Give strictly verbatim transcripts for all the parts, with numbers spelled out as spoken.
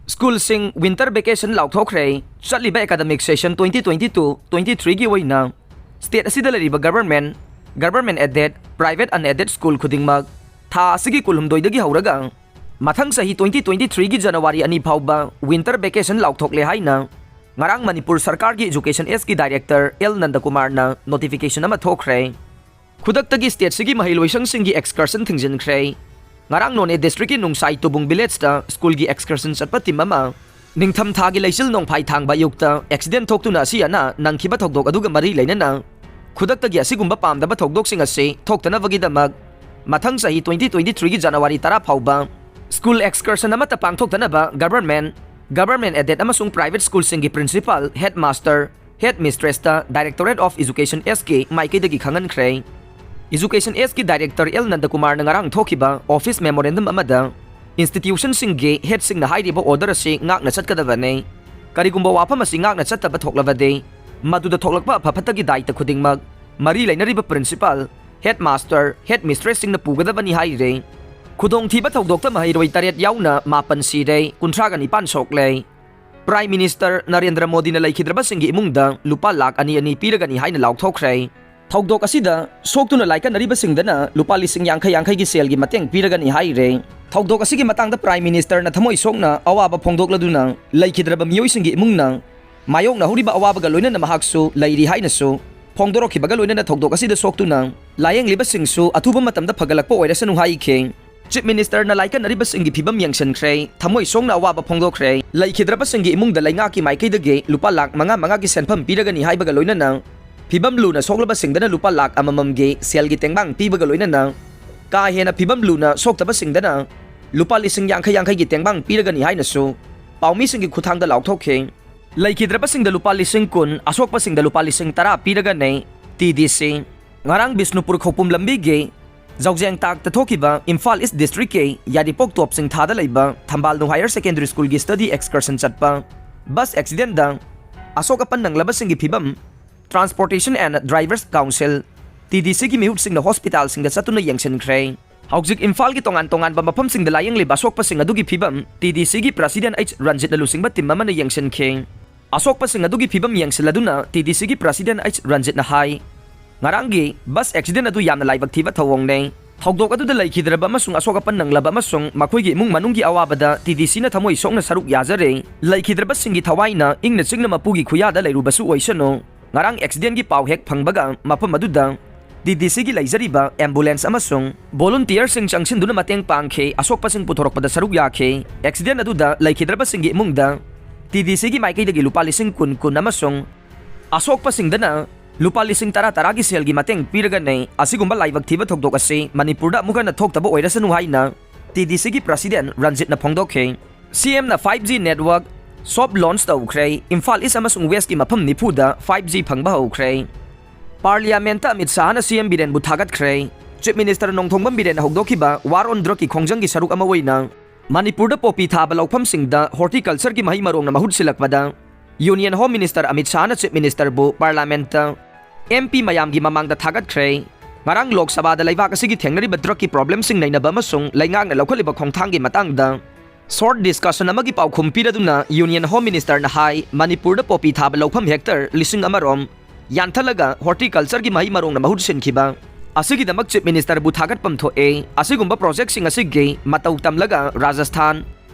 Schoolꯁꯤꯡ winter vacation ꯂꯥꯎꯊꯣꯛꯈ꯭ꯔꯦ꯫ ꯆꯠꯂꯤꯕ academic session twenty twenty-two twenty-threeꯒꯤ ꯑꯣꯏꯅ state ꯑꯁꯤꯗ ꯂꯩꯔꯤꯕ government, government aided, private unaided school ꯈꯨꯗꯤꯡꯃꯛ ꯊꯥ ꯑꯁꯤꯒꯤ ꯀꯨꯟꯍꯨꯝꯗꯣꯏꯗꯒꯤ ꯍꯧꯔꯒ ꯃꯊꯪ ꯆꯍꯤ twenty twenty-threeꯒꯤ January ꯑꯅꯤ ꯐꯥꯎꯕ winter vacation ꯂꯥꯎꯊꯣꯛꯂꯦ ꯍꯥꯏꯅ ꯉꯔꯥꯡ ꯃꯅꯤꯄꯨꯔ ꯁꯔꯀꯥꯔꯒꯤ Education Sꯒꯤ director ꯑꯦꯜ ꯅꯟꯗꯀꯨꯃꯥꯔꯅ notification ꯑꯃ ꯊꯣꯛꯈ꯭ꯔꯦ꯫ ꯈꯨꯗꯛꯇꯒꯤ stateꯁꯤꯒꯤ ꯃꯍꯩꯂꯣꯏꯁꯪꯁꯤꯡꯒꯤ excursion ꯊꯤꯡꯖꯤꯟꯈ꯭ꯔꯦ꯫ ꯉꯔꯥꯡ ꯅꯣꯅꯦ districtꯀꯤ ꯅꯨꯡꯁꯥꯏ ꯇꯨꯕꯨꯡ villageꯇ schoolꯒꯤ excursion ꯆꯠꯄ team ꯑꯃ ꯅꯤꯡꯊꯝ ꯊꯥꯒꯤ ꯂꯩꯆꯤꯜ ꯅꯣꯡꯐꯥꯏ ꯊꯥꯡꯕ ꯑꯌꯨꯛꯇ accident ꯊꯣꯛꯇꯨꯅ ꯑꯁꯤ ꯑꯅꯥ ꯅꯪꯈꯤꯕ ꯊꯧꯗꯣꯛ ꯑꯗꯨꯒ ꯃꯔꯤ ꯂꯩꯅꯅ ꯈꯨꯗꯛꯇꯒꯤ ꯑꯁꯤꯒꯨꯝꯕ ꯄꯥꯝꯗꯕ ꯊꯧꯗꯣꯛꯁꯤꯡ ꯑꯁꯤ ꯊꯣꯛꯇꯅꯕꯒꯤꯗꯃꯛ ꯃꯊꯪ ꯆꯍꯤ twenty twenty-threeꯒꯤ January ꯇꯔꯥ ꯐꯥꯎꯕ school excursion ꯑꯃꯠꯇ ꯄꯥꯡꯊꯣꯛꯇꯅꯕ government, government aided ꯑꯃꯁꯨꯡ private schoolꯁꯤꯡꯒꯤ principal, headmaster, headmistressꯇ Directorate of Education Sꯒꯤ ꯃꯥꯏꯀꯩꯗꯒꯤ ꯈꯪꯍꯟꯈ꯭ꯔꯦ꯫ Education Sꯒꯤ director ꯑꯦꯜ ꯅꯟꯗꯀꯨꯃꯥꯔꯅ ꯉꯔꯥꯡ ꯊꯣꯛꯈꯤꯕ office memorandum ꯑꯃꯗ institutionꯁꯤꯡꯒꯤ headꯁꯤꯡꯅ ꯍꯥꯏꯔꯤꯕ order ꯑꯁꯤ ꯉꯥꯛꯅ ꯆꯠꯀꯗꯕꯅꯤ꯫ ꯀꯔꯤꯒꯨꯝꯕ ꯋꯥꯐꯝ ꯑꯁꯤ ꯉꯥꯛꯅ ꯆꯠꯇꯕ ꯊꯣꯛꯂꯕꯗꯤ ꯃꯗꯨꯗ ꯊꯣꯛꯂꯛꯄ ꯑꯐ ꯐꯠꯇꯒꯤ ꯗꯥꯏꯇ ꯈꯨꯗꯤꯡꯃꯛ ꯃꯔꯤ ꯂꯩꯅꯔꯤꯕ principal, headmaster, headmistressꯁꯤꯡꯅ ꯄꯨꯒꯗꯕꯅꯤ ꯍꯥꯏꯔꯦ꯫ ꯈꯨꯗꯣꯡꯊꯤꯕ ꯊꯧꯗꯣꯛꯇ ꯃꯍꯩꯔꯣꯏ ꯇꯔꯦꯠ ꯌꯥꯎꯅ ꯃꯥꯄꯟ ꯁꯤꯔꯦ, ꯀꯨꯟꯊ꯭ꯔꯥꯒ ꯅꯤꯄꯥꯟ ꯁꯣꯛꯂꯦ꯫ Prime Minister ꯅꯔꯦꯟꯗ꯭ꯔ ꯃꯣꯗꯤꯅ ꯂꯩꯈꯤꯗ꯭ꯔꯕꯁꯤꯡꯒꯤ ꯏꯃꯨꯡꯗ ꯂꯨꯄꯥ ꯂꯥꯈ ꯑꯅꯤ ꯑꯅꯤ ꯄꯤꯔꯒꯅꯤ ꯍꯥꯏꯅ ꯂꯥꯎꯊꯣꯛꯈ꯭ꯔꯦ꯫ ꯊꯧꯗꯣꯛ ꯑꯁꯤꯗ ꯁꯣꯛꯇꯨꯅ ꯂꯥꯏꯀꯠꯅꯔꯤꯕꯁꯤꯡꯗꯅ ꯂꯨꯄꯥ ꯂꯤꯁꯤꯡ ꯌꯥꯡꯈꯩ ꯌꯥꯡꯈꯩꯒꯤ ꯁꯦꯜꯒꯤ ꯃꯇꯦꯡ ꯄꯤꯔꯒꯅꯤ ꯍꯥꯏꯔꯦ꯫ ꯊꯧꯗꯣꯛ ꯑꯁꯤꯒꯤ ꯃꯇꯥꯡꯗ Prime Ministerꯅ ꯊꯃꯣꯏ ꯁꯣꯛꯅ ꯑꯋꯥꯕ ꯐꯣꯡꯗꯣꯛꯂꯗꯨꯅ ꯂꯩꯈꯤꯗ꯭ꯔꯕ ꯃꯤꯑꯣꯏꯁꯤꯡꯒꯤ ꯏꯃꯨꯡꯅ ꯃꯥꯌꯣꯛꯅꯍꯧꯔꯤꯕ ꯑꯋꯥꯕꯒ ꯂꯣꯏꯅꯅ ꯃꯍꯥꯛꯁꯨ ꯂꯩꯔꯤ ꯍꯥꯏꯅꯁꯨ ꯐꯣꯡꯗꯣꯔꯛꯈꯤꯕꯒ ꯂꯣꯏꯅꯅ ꯊꯧꯗꯣꯛ ꯑꯁꯤꯗ ꯁꯣꯛꯇꯨꯅ ꯂꯥꯌꯦꯡꯂꯤꯕꯁꯤꯡꯁꯨ ꯑꯊꯨꯕ ꯃꯇꯝꯗ ꯐꯒꯠꯂꯛꯄ ꯑꯣꯏꯔꯁꯅꯨ ꯍꯥꯏꯈꯤ꯫ Chief Ministerꯅ ꯂꯥꯏꯀꯠꯅꯔꯤꯕꯁꯤꯡꯒꯤ ꯐꯤꯕꯝ ꯌꯦꯡꯁꯤꯟꯈ꯭ꯔꯦ, ꯊꯃꯣꯏ ꯁꯣꯛꯅ ꯑꯋꯥꯕ ꯐꯣꯡꯗꯣꯛꯈ꯭ꯔꯦ꯫ ꯂꯩꯈꯤꯗ꯭ꯔꯕꯁꯤꯡꯒꯤ ꯏꯃꯨꯡꯗ ꯂꯩꯉꯥꯛꯀꯤ ꯃꯥꯏꯀꯩꯗꯒꯤ ꯂꯨꯄꯥ ꯂꯥꯈ ꯃꯉꯥ ꯃꯉꯥꯒꯤ ꯁꯦꯟꯐꯝ ꯄꯤꯔꯒꯅꯤ ꯍꯥꯏꯕꯒ ꯂꯣꯏꯅꯅ ꯐꯤꯕꯝ ꯂꯨꯅ ꯁꯣꯛꯂꯕꯁꯤꯡꯗꯅ ꯂꯨꯄꯥ ꯂꯥꯈ ꯑꯃꯃꯝꯒꯤ ꯁꯦꯜꯒꯤ ꯇꯦꯡꯕꯥꯡ ꯄꯤꯕꯒ ꯂꯣꯏꯅꯅ ꯀꯥ ꯍꯦꯟꯅ ꯐꯤꯕꯝ ꯂꯨꯅ ꯁꯣꯛꯇꯕꯁꯤꯡꯗꯅ ꯂꯨꯄꯥ ꯂꯤꯁꯤꯡ ꯌꯥꯡꯈꯩ ꯌꯥꯡꯈꯩꯒꯤ ꯇꯦꯡꯕꯥꯡ ꯄꯤꯔꯒꯅꯤ ꯍꯥꯏꯅꯁꯨ ꯄꯥꯎꯃꯤꯁꯤꯡꯒꯤ ꯈꯨꯠꯊꯥꯡꯗ ꯂꯥꯎꯊꯣꯛꯈꯤ꯫ ꯂꯩꯈꯤꯗ꯭ꯔꯕꯁꯤꯡꯗ ꯂꯨꯄꯥ ꯂꯤꯁꯤꯡ ꯀꯨꯟ, ꯑꯁꯣꯛꯄꯁꯤꯡꯗ ꯂꯨꯄꯥ ꯂꯤꯁꯤꯡ ꯇꯔꯥ ꯄꯤꯔꯒꯅꯤ꯫ T D C꯫ ꯉꯔꯥꯡ ꯕꯤꯁꯅꯨꯄꯨꯔ ꯈꯧꯄꯨꯝ ꯂꯝꯕꯤꯒꯤ ꯖꯧꯖꯦꯡꯇꯥꯛꯇ ꯊꯣꯛꯈꯤꯕ ꯏꯝꯐꯥꯜ East Districtꯀꯤ ꯌꯥꯏꯔꯤꯄꯣꯛ ꯇꯣꯞꯁꯤꯡ ꯊꯥꯗ ꯂꯩꯕ ꯊꯝꯕꯥꯜꯅꯨ Higher Secondary Schoolꯒꯤ study excursion ꯆꯠꯄ bus accidentꯗ ꯑꯁꯣꯛ ꯑꯄꯟ ꯅꯪꯂꯕꯁꯤꯡꯒꯤ ꯐꯤꯕꯝ Transportation and Drivers Council, T D Cꯒꯤ ꯃꯤꯍꯨꯠꯁꯤꯡꯅ hospitalꯁꯤꯡꯗ ꯆꯠꯇꯨꯅ ꯌꯦꯡꯁꯤꯟꯈ꯭ꯔꯦ꯫ ꯍꯧꯖꯤꯛ ꯏꯝꯐꯥꯜꯒꯤ ꯇꯣꯉꯥꯟ ꯇꯣꯉꯥꯟꯕ ꯃꯐꯝꯁꯤꯡꯗ ꯂꯥꯌꯦꯡꯂꯤꯕ ꯑꯁꯣꯛꯄꯁꯤꯡ ꯑꯗꯨꯒꯤ ꯐꯤꯕꯝ TDCꯒꯤ President H ꯔꯟꯖꯤꯠꯅ ꯂꯨꯆꯤꯡꯕ team ꯑꯃꯅ ꯌꯦꯡꯁꯤꯟꯈꯤ꯫ ꯑꯁꯣꯛꯄꯁꯤꯡ ꯑꯗꯨꯒꯤ ꯐꯤꯕꯝ ꯌꯦꯡꯁꯤꯜꯂꯗꯨꯅ TDCꯒꯤ President H ꯔꯟꯖꯤꯠꯅ ꯍꯥꯏ, ꯉꯔꯥꯡꯒꯤ bus accident ꯑꯗꯨ ꯌꯥꯝꯅ ꯂꯥꯏꯕꯛ ꯊꯤꯕ ꯊꯧꯑꯣꯡꯅꯤ꯫ ꯊꯧꯗꯣꯛ ꯑꯗꯨꯗ ꯂꯩꯈꯤꯗ꯭ꯔꯕ ꯑꯃꯁꯨꯡ ꯑꯁꯣꯛ ꯑꯄꯟ ꯅꯪꯂꯕ ꯑꯃꯁꯨꯡ ꯃꯈꯣꯏꯒꯤ ꯏꯃꯨꯡ ꯃꯅꯨꯡꯒꯤ ꯑꯋꯥꯕꯗ TDCꯅ ꯊꯃꯣꯏ ꯁꯣꯛꯅ ꯁꯔꯨꯛ ꯌꯥꯖꯔꯦ꯫ ꯂꯩꯈꯤꯗ꯭ꯔꯕꯁꯤꯡꯒꯤ ꯊꯋꯥꯏꯅ ꯏꯪꯅ ꯆꯤꯛꯅ ꯃꯄꯨꯒꯤ ꯈꯨꯌꯥꯗ ꯂꯩꯔꯨꯕꯁꯨ ꯑꯣꯏꯁꯅꯨ꯫ ꯉꯔꯥꯡ accidentꯒꯤ ꯄꯥꯎ ꯍꯦꯛ ꯐꯪꯕꯒ ꯃꯐꯝ ꯑꯗꯨꯗ TDCꯒꯤ ꯂꯩꯖꯔꯤꯕ ambulance ꯑꯃꯁꯨꯡ volunteerꯁꯤꯡ ꯆꯪꯁꯤꯟꯗꯨꯅ ꯃꯇꯦꯡ ꯄꯥꯡꯈꯤ, ꯑꯁꯣꯛꯄꯁꯤꯡ ꯄꯨꯊꯣꯔꯛꯄꯗ ꯁꯔꯨꯛ ꯌꯥꯈꯤ꯫ Accident ꯑꯗꯨꯗ ꯂꯩꯈꯤꯗ꯭ꯔꯕꯁꯤꯡꯒꯤ ꯏꯃꯨꯡꯗ TDCꯒꯤ ꯃꯥꯏꯀꯩꯗꯒꯤ ꯂꯨꯄꯥ ꯂꯤꯁꯤꯡ ꯀꯨꯟ ꯀꯨꯟ ꯑꯃꯁꯨꯡ ꯑꯁꯣꯛꯄꯁꯤꯡꯗꯅ ꯂꯨꯄꯥ ꯂꯤꯁꯤꯡ ꯇꯔꯥ ꯇꯔꯥꯒꯤ ꯁꯦꯜꯒꯤ ꯃꯇꯦꯡ ꯄꯤꯔꯒꯅꯤ꯫ ꯑꯁꯤꯒꯨꯝꯕ ꯂꯥꯏꯕꯛ ꯊꯤꯕ ꯊꯧꯗꯣꯛ ꯑꯁꯤ ꯃꯅꯤꯄꯨꯔꯗ ꯑꯃꯨꯛ ꯍꯟꯅ ꯊꯣꯛꯇꯕ ꯑꯣꯏꯔꯁꯅꯨ ꯍꯥꯏꯅ TDCꯒꯤ President ꯔꯟꯖꯤꯠꯅ ꯐꯣꯡꯗꯣꯛꯈꯤ꯫ CMꯅ five G network soft launch ꯇꯧꯈ꯭ꯔꯦ꯫ ꯏꯝꯐꯥꯜ East ꯑꯃꯁꯨꯡ Westꯀꯤ ꯃꯐꯝ ꯅꯤꯐꯨꯗ five G ꯐꯪꯕ ꯍꯧꯈ꯭ꯔꯦ꯫ Parliamentꯇ Amit ꯁꯥꯍꯅ CM ꯕꯤꯔꯦꯟꯕꯨ ꯊꯥꯒꯠꯈ꯭ꯔꯦ꯫ Chief Minister Nongthombam ꯕꯤꯔꯦꯟꯅ ꯍꯧꯗꯣꯛꯈꯤꯕ War on Drugꯀꯤ ꯈꯣꯡꯖꯪꯒꯤ ꯁꯔꯨꯛ ꯑꯃ ꯑꯣꯏꯅ ꯃꯅꯤꯄꯨꯔꯗ poppy ꯊꯥꯕ ꯂꯧꯐꯝꯁꯤꯡꯗ horticultureꯒꯤ ꯃꯍꯩ ꯃꯔꯣꯡꯅ ꯃꯍꯨꯠ ꯁꯤꯜꯂꯛꯄꯗ Union Home Minister Amit ꯁꯥꯍꯅ Chief Ministerꯕꯨ Parliamentꯇ MP ꯃꯌꯥꯝꯒꯤ ꯃꯃꯥꯡꯗ ꯊꯥꯒꯠꯈ꯭ꯔꯦ꯫ ꯉꯔꯥꯡ ꯂꯣꯛ ꯁꯚꯥꯗ ꯂꯩꯕꯥꯛ ꯑꯁꯤꯒꯤ ꯊꯦꯡꯅꯔꯤꯕ drugꯀꯤ problemꯁꯤꯡ ꯅꯩꯅꯕ ꯑꯃꯁꯨꯡ ꯂꯩꯉꯥꯛꯅ ꯂꯧꯈꯠꯂꯤꯕ ꯈꯣꯡꯊꯥꯡꯒꯤ ꯃꯇꯥꯡꯗ short discussion ꯑꯃꯒꯤ ꯄꯥꯎꯈꯨꯝ ꯄꯤꯔꯗꯨꯅ Union Home Ministerꯅ ꯍꯥꯏ, ꯃꯅꯤꯄꯨꯔꯗ poppy ꯊꯥꯕ ꯂꯧꯐꯝ hectare ꯂꯤꯁꯤꯡ ꯑꯃꯔꯣꯝ ꯌꯥꯟꯊꯠꯂꯒ horticultureꯒꯤ ꯃꯍꯩ ꯃꯔꯣꯡꯅ ꯃꯍꯨꯠ ꯁꯤꯟꯈꯤꯕ ꯑꯁꯤꯒꯤꯗꯃꯛ Chief Ministerꯕꯨ ꯊꯥꯒꯠꯐꯝ ꯊꯣꯛꯑꯦ꯫ ꯑꯁꯤꯒꯨꯝꯕ projectꯁꯤꯡ ꯑꯁꯤꯒꯤ ꯃꯇꯧ ꯇꯝꯂꯒ ꯔꯥꯖꯁꯊꯥꯟ,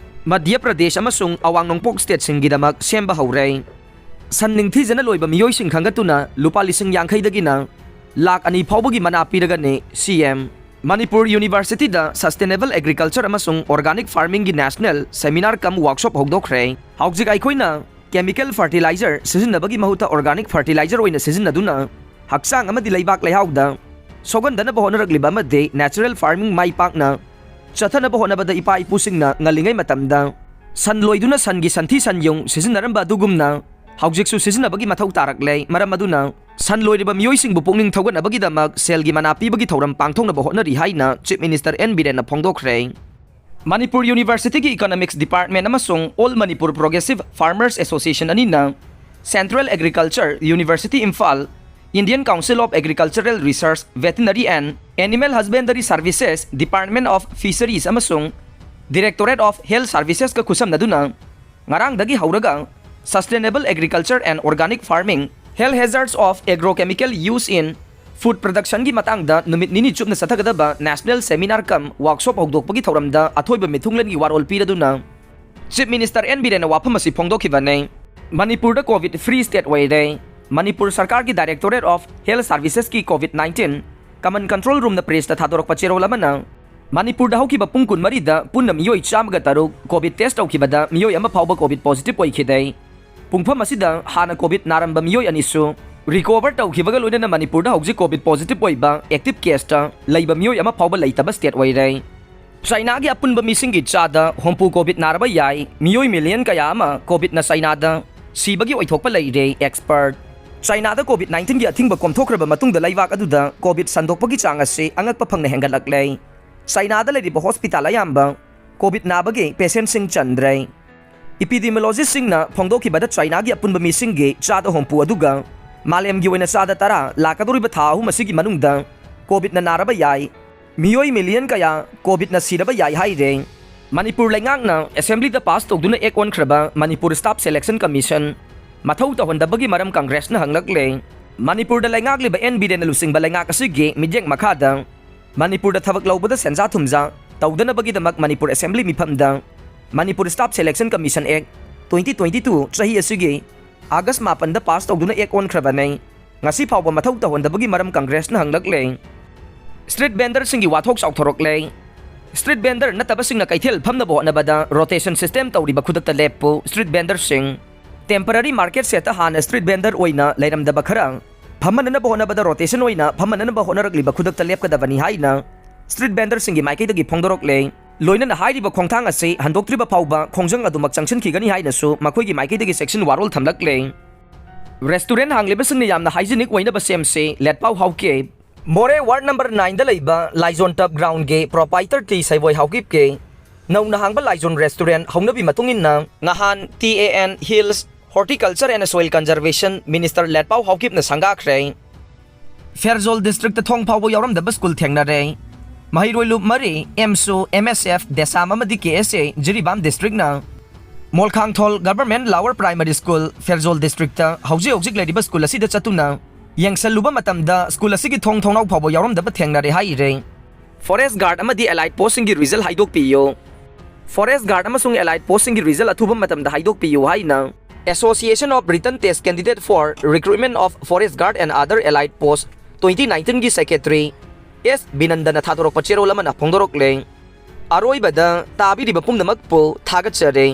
ꯃꯙ꯭ꯌ ꯄ꯭ꯔꯗꯦꯁ ꯑꯃꯁꯨꯡ ꯑꯋꯥꯡ ꯅꯣꯡꯄꯣꯛ stateꯁꯤꯡꯒꯤꯗꯃꯛ ꯁꯦꯝꯕ ꯍꯧꯔꯦ꯫ ꯁꯟ ꯅꯤꯡꯊꯤꯖꯅ ꯂꯣꯏꯕ ꯃꯤꯑꯣꯏꯁꯤꯡ ꯈꯟꯒꯠꯇꯨꯅ ꯂꯨꯄꯥ ꯂꯤꯁꯤꯡ ꯌꯥꯡꯈꯩꯗꯒꯤꯅ ꯂꯥꯈ ꯑꯅꯤ ꯐꯥꯎꯕꯒꯤ ꯃꯅꯥ ꯄꯤꯔꯒꯅꯤ CM꯫ ꯃꯅꯤꯄꯨꯔ Universityꯗ Sustainable Agriculture ꯑꯃꯁꯨꯡ Organic Farmingꯒꯤ National Seminar cum Workshop ꯍꯧꯗꯣꯛꯈ꯭ꯔꯦ꯫ ꯍꯧꯖꯤꯛ ꯑꯩꯈꯣꯏꯅ chemical fertilizer ꯁꯤꯖꯤꯟꯅꯕꯒꯤ ꯃꯍꯨꯠꯇ organic fertilizer ꯑꯣꯏꯅ ꯁꯤꯖꯤꯟꯅꯗꯨꯅ ꯍꯛꯆꯥꯡ ꯑꯃꯗꯤ ꯂꯩꯕꯥꯛ ꯂꯩꯍꯥꯎꯗ ꯁꯣꯛꯍꯟꯗꯅꯕ ꯍꯣꯠꯅꯔꯛꯂꯤꯕ ꯑꯃꯗꯤ natural farming ꯃꯥꯏ ꯄꯥꯛꯅ ꯆꯠꯊꯅꯕ ꯍꯣꯠꯅꯕꯗ ꯏꯄꯥ ꯏꯄꯨꯁꯤꯡꯅ ꯉꯜꯂꯤꯉꯩ ꯃꯇꯝꯗ ꯁꯟ ꯂꯣꯏꯗꯨꯅ ꯁꯟꯒꯤ ꯁꯟꯊꯤ ꯁꯟꯌꯨꯡ ꯁꯤꯖꯤꯟꯅꯔꯝꯕ ꯑꯗꯨꯒꯨꯝꯅ ꯍꯧꯖꯤꯛꯁꯨ ꯁꯤꯖꯤꯟꯅꯕꯒꯤ ꯃꯊꯧ ꯇꯥꯔꯛꯂꯦ꯫ ꯃꯔꯝ ꯑꯗꯨꯅ ꯁꯟ ꯂꯣꯏꯔꯤꯕ ꯃꯤꯑꯣꯏꯁꯤꯡꯕꯨ ꯄꯨꯛꯅꯤꯡ ꯊꯧꯒꯠꯅꯕꯒꯤꯗꯃꯛ ꯁꯦꯜꯒꯤ ꯃꯅꯥ ꯄꯤꯕꯒꯤ ꯊꯧꯔꯝ ꯄꯥꯡꯊꯣꯛꯅꯕ ꯍꯣꯠꯅꯔꯤ ꯍꯥꯏꯅ Chief Minister ꯑꯦꯟ ꯕꯤꯔꯦꯟꯅ ꯐꯣꯡꯗꯣꯛꯈ꯭ꯔꯦ꯫ ꯃꯅꯤꯄꯨꯔ Universityꯒꯤ Economics Department ꯑꯃꯁꯨꯡ All Manipur Progressive Farmers Association ꯑꯅꯤꯅ Central Agriculture University Imphal Indian Council of Agricultural Research, Veterinary and Animal Husbandry Services, Department of Fisheries ꯑꯃꯁꯨꯡ Directorate of Health Servicesꯀ ꯈꯨꯠꯁꯝꯅꯗꯨꯅ ꯉꯔꯥꯡꯗꯒꯤ ꯍꯧꯔꯒ Sustainable Agriculture and Organic Farming, Health Hazards of Agrochemical Use in Food Productionꯒꯤ ꯃꯇꯥꯡꯗ ꯅꯨꯃꯤꯠ ꯅꯤꯅꯤ ꯆꯨꯞꯅ ꯆꯠꯊꯒꯗꯕ National Seminar cum Workshop ꯍꯧꯗꯣꯛꯄꯒꯤ ꯊꯧꯔꯝꯗ ꯑꯊꯣꯏꯕ ꯃꯤꯊꯨꯡꯂꯦꯟꯒꯤ ꯋꯥꯔꯣꯜ ꯄꯤꯔꯗꯨꯅ Chief Minister N ꯕꯤꯔꯦꯟꯅ ꯋꯥꯐꯝ ꯑꯁꯤ ꯐꯣꯡꯗꯣꯛꯈꯤꯕꯅꯤ꯫ ꯃꯅꯤꯄꯨꯔꯗ COVID free state ꯑꯣꯏꯔꯦ꯫ ꯃꯅꯤꯄꯨꯔ ꯁꯔꯀꯥꯔꯒꯤ Directorate of Health Servicesꯀꯤ COVID nineteen Command Control Roomꯅ pressꯇ ꯊꯥꯗꯣꯔꯛꯄ ꯆꯦꯔꯣꯜ ꯑꯃꯅ ꯃꯅꯤꯄꯨꯔꯗ ꯍꯧꯈꯤꯕ ꯄꯨꯡ ꯀꯨꯟꯃꯔꯤꯗ ꯄꯨꯟꯅ ꯃꯤꯑꯣꯏ ꯆꯥꯝꯃꯒ ꯇꯔꯨꯛ COVID test ꯇꯧꯈꯤꯕꯗ ꯃꯤꯑꯣꯏ ꯑꯃ ꯐꯥꯎꯕ COVID positive ꯑꯣꯏꯈꯤꯗꯦ꯫ ꯄꯨꯡꯐꯝ ꯑꯁꯤꯗ ꯍꯥꯟꯅ COVID ꯅꯥꯔꯝꯕ ꯃꯤꯑꯣꯏ ꯑꯅꯤꯁꯨ recover ꯇꯧꯈꯤꯕꯒ ꯂꯣꯏꯅꯅ ꯃꯅꯤꯄꯨꯔꯗ ꯍꯧꯖꯤꯛ COVID positive ꯑꯣꯏꯕ active caseꯇ ꯂꯩꯕ ꯃꯤꯑꯣꯏ ꯑꯃ ꯐꯥꯎꯕ ꯂꯩꯇꯕ state ꯑꯣꯏꯔꯦ꯫ ꯆꯥꯏꯅꯥꯒꯤ ꯑꯄꯨꯟꯕ ꯃꯤꯁꯤꯡꯒꯤ ꯆꯥꯗ ꯍꯨꯝꯐꯨ COVID ꯅꯥꯔꯕ ꯌꯥꯏ꯫ ꯃꯤꯑꯣꯏ million ꯀꯌꯥ ꯑꯃ COVIDꯅ ꯆꯥꯏꯅꯥꯗ ꯁꯤꯕꯒꯤ ꯑꯣꯏꯊꯣꯛꯄ ꯂꯩꯔꯦ꯫ Expert꯫ ꯆꯥꯏꯅꯥꯗ COVID nineteenꯒꯤ ꯑꯊꯤꯡꯕ ꯀꯣꯝꯊꯣꯛꯈ꯭ꯔꯕ ꯃꯇꯨꯡꯗ ꯂꯩꯕꯥꯛ ꯑꯗꯨꯗ COVID ꯁꯟꯗꯣꯛꯄꯒꯤ ꯆꯥꯡ ꯑꯁꯤ ꯑꯉꯛꯄ ꯐꯪꯅ ꯍꯦꯟꯒꯠꯂꯛꯂꯦ꯫ ꯆꯥꯏꯅꯥꯗ ꯂꯩꯔꯤꯕ hospital ꯑꯌꯥꯝꯕ COVID ꯅꯥꯕꯒꯤ patientꯁꯤꯡ ꯆꯟꯗ꯭ꯔꯦ꯫ Epidemiologistꯁꯤꯡꯅ ꯐꯣꯡꯗꯣꯛꯈꯤꯕꯗ ꯆꯥꯏꯅꯥꯒꯤ ꯑꯄꯨꯟꯕ ꯃꯤꯁꯤꯡꯒꯤ ꯆꯥꯗ ꯍꯨꯝꯐꯨ ꯑꯗꯨꯒ ꯃꯥꯂꯦꯝꯒꯤ ꯑꯣꯏꯅ ꯆꯥꯗ ꯇꯔꯥ ꯂꯥꯛꯀꯗꯧꯔꯤꯕ ꯊꯥ ꯑꯍꯨꯝ ꯑꯁꯤꯒꯤ ꯃꯅꯨꯡꯗ COVIDꯅ ꯅꯥꯔꯕ ꯌꯥꯏ꯫ ꯃꯤꯑꯣꯏ million ꯀꯌꯥ COVIDꯅ ꯁꯤꯔꯕ ꯌꯥꯏ ꯍꯥꯏꯔꯦ꯫ ꯃꯅꯤꯄꯨꯔ ꯂꯩꯉꯥꯛꯅ Assemblyꯗ pass ꯇꯧꯗꯨꯅ act ꯑꯣꯟꯈ꯭ꯔꯕ Manipur Staff Selection Commission ꯃꯊꯧ ꯇꯧꯍꯟꯗꯕꯒꯤ ꯃꯔꯝ Congressꯅ ꯍꯪꯂꯛꯂꯦ꯫ ꯃꯅꯤꯄꯨꯔꯗ ꯂꯩꯉꯥꯛꯂꯤꯕ N ꯕꯤꯔꯦꯟꯅ ꯂꯨꯆꯤꯡꯕ ꯂꯩꯉꯥꯛ ꯑꯁꯤꯒꯤ ꯃꯤꯠꯌꯦꯡ ꯃꯈꯥꯗ ꯃꯅꯤꯄꯨꯔꯗ ꯊꯕꯛ ꯂꯧꯕꯗ ꯁꯦꯟꯖꯥ ꯊꯨꯝꯖꯥ ꯇꯧꯗꯅꯕꯒꯤꯗꯃꯛ Manipur Assembly ꯃꯤꯐꯝꯗ Manipur Staff Selection Commission Act twenty twenty-two ꯆꯍꯤ ꯑꯁꯤꯒꯤ August ꯃꯥꯄꯟꯗ pass ꯇꯧꯗꯨꯅ act ꯑꯣꯟꯈ꯭ꯔꯕꯅꯤ꯫ ꯉꯁꯤ ꯐꯥꯎꯕ ꯃꯊꯧ ꯇꯧꯍꯟꯗꯕꯒꯤ ꯃꯔꯝ Congressꯅ ꯍꯪꯂꯛꯂꯦ꯫ Street vendorꯁꯤꯡꯒꯤ ꯋꯥꯊꯣꯛ ꯆꯥꯎꯊꯣꯔꯛꯂꯦ꯫ Street vendor ꯅꯠꯇꯕꯁꯤꯡꯅ ꯀꯩꯊꯦꯜ ꯐꯝꯅꯕ ꯍꯣꯠꯅꯕꯗ rotation system ꯇꯧꯔꯤꯕ ꯈꯨꯗꯛꯇ ꯂꯦꯞꯄꯨ꯫ Street vendorꯁꯤꯡ꯫ Temporary market shedꯇ ꯍꯥꯟꯅ street vendor ꯑꯣꯏꯅ ꯂꯩꯔꯝꯗꯕ ꯈꯔ ꯐꯝꯍꯟꯅꯅꯕ ꯍꯣꯠꯅꯕꯗ rotation ꯑꯣꯏꯅ ꯐꯝꯍꯟꯅꯅꯕ ꯍꯣꯠꯅꯔꯛꯂꯤꯕ ꯈꯨꯗꯛꯇ ꯂꯦꯞꯀꯗꯕꯅꯤ ꯍꯥꯏꯅ street vendorꯁꯤꯡꯒꯤ ꯃꯥꯏꯀꯩꯗꯒꯤ ꯐꯣꯡꯗꯣꯔꯛꯂꯦ꯫ ꯂꯣꯏꯅꯅ ꯍꯥꯏꯔꯤꯕ ꯈꯣꯡꯊꯥꯡ ꯑꯁꯤ ꯍꯟꯗꯣꯛꯇ꯭ꯔꯤꯕ ꯐꯥꯎꯕ ꯈꯣꯡꯖꯪ ꯑꯗꯨꯃꯛ ꯆꯪꯁꯤꯟꯈꯤꯒꯅꯤ ꯍꯥꯏꯅꯁꯨ ꯃꯈꯣꯏꯒꯤ ꯃꯥꯏꯀꯩꯗꯒꯤ ꯆꯦꯛꯁꯤꯟ ꯋꯥꯔꯣꯜ ꯊꯝꯂꯛꯂꯦ꯫ Restaurant ꯍꯥꯡꯂꯤꯕꯁꯤꯡꯅ ꯌꯥꯝꯅ hygienic ꯑꯣꯏꯅꯕ ꯁꯦꯝꯁꯤ, ꯂꯦꯠꯄꯥꯎ ꯍꯥꯎꯀꯦ꯫ ꯃꯣꯔꯦ ward number nineꯗ ꯂꯩꯕ ꯂꯥꯏꯖꯣꯟ tub groundꯒꯤ proprietor ꯇꯤ ꯁꯩꯕꯣꯏ ꯍꯥꯎꯀꯤꯞꯀꯤ ꯅꯧꯅ ꯍꯥꯡꯕ ꯂꯥꯏꯖꯣꯟ restaurant ꯍꯧꯅꯕꯤ ꯃꯇꯨꯡ ꯏꯟꯅ ꯉꯍꯥꯟ T A N Hills Horticulture and Soil Conservation Minister Letpao ꯍꯥꯎꯀꯤꯞꯅ ꯁꯪꯒꯥꯈ꯭ꯔꯦ꯫ ꯐꯦꯔꯖꯣꯜ ꯗꯤꯁꯇ꯭ꯔꯤꯛꯇ ꯊꯣꯡ ꯐꯥꯎꯕ ꯌꯥꯎꯔꯝꯗꯕ ꯁ꯭ꯀꯨꯜ ꯊꯦꯡꯅꯔꯦ꯫ ꯃꯍꯩꯔꯣꯏ ꯂꯨꯞ ꯃꯔꯤ, ꯑꯦꯝꯁꯨ, ꯑꯦꯝ ꯑꯦꯁ ꯑꯦꯐ, ꯗꯦꯁꯥꯝ ꯑꯃꯗꯤ ꯀꯦ ꯑꯦꯁ ꯑꯦ, ꯖꯤꯔꯤꯕꯥꯝ ꯗꯤꯁꯇ꯭ꯔꯤꯛꯅ Molkhangthol government lower primary school, Pherzawl ꯗꯤꯁꯇ꯭ꯔꯤꯛꯇ ꯍꯧꯖꯤꯛ ꯍꯧꯖꯤꯛ ꯂꯩꯔꯤꯕ ꯁ꯭ꯀꯨꯜ ꯑꯁꯤꯗ ꯆꯠꯇꯨꯅ ꯌꯦꯡꯁꯜꯂꯨꯕ ꯃꯇꯝꯗ ꯁ꯭ꯀꯨꯜ ꯑꯁꯤꯒꯤ ꯊꯣꯡ ꯊꯣꯡꯅꯥꯎ ꯐꯥꯎꯕ ꯌꯥꯎꯔꯝꯗꯕ ꯊꯦꯡꯅꯔꯦ ꯍꯥꯏꯔꯦ꯫ ꯐꯣꯔꯦꯁꯠ ꯒꯥꯔꯗ ꯑꯃꯗꯤ ꯑꯦꯂꯥꯏꯠ ꯄꯣꯁꯁꯤꯡꯒꯤ ꯔꯤꯖꯜ ꯍꯥꯏꯗꯣꯛꯄꯤꯌꯨ꯫ ꯐꯣꯔꯦꯁꯠ ꯒꯥꯔꯗ ꯑꯃꯁꯨꯡ ꯑꯦꯂꯥꯏꯠ ꯄꯣꯁꯁꯤꯡꯒꯤ ꯔꯤꯖꯜ ꯑꯊꯨꯕ ꯃꯇꯝꯗ ꯍꯥꯏꯗꯣꯛꯄꯤꯌꯨ ꯍꯥꯏꯅ Association of Written Test Candidate for Recruitment of Forest Guard and Other Allied Post twenty nineteenꯒꯤ ꯁꯦꯀ꯭ꯔꯦꯇꯔꯤ ꯑꯦꯁ ꯕꯤꯅꯟꯗꯅ ꯊꯥꯗꯣꯔꯛꯄ ꯆꯦꯔꯣꯜ ꯑꯃꯅ ꯐꯣꯡꯗꯣꯔꯛꯂꯦ꯫ ꯑꯔꯣꯏꯕꯗ ꯇꯥꯕꯤꯔꯤꯕ ꯄꯨꯝꯅꯃꯛꯄꯨ ꯊꯥꯒꯠꯆꯔꯤ꯫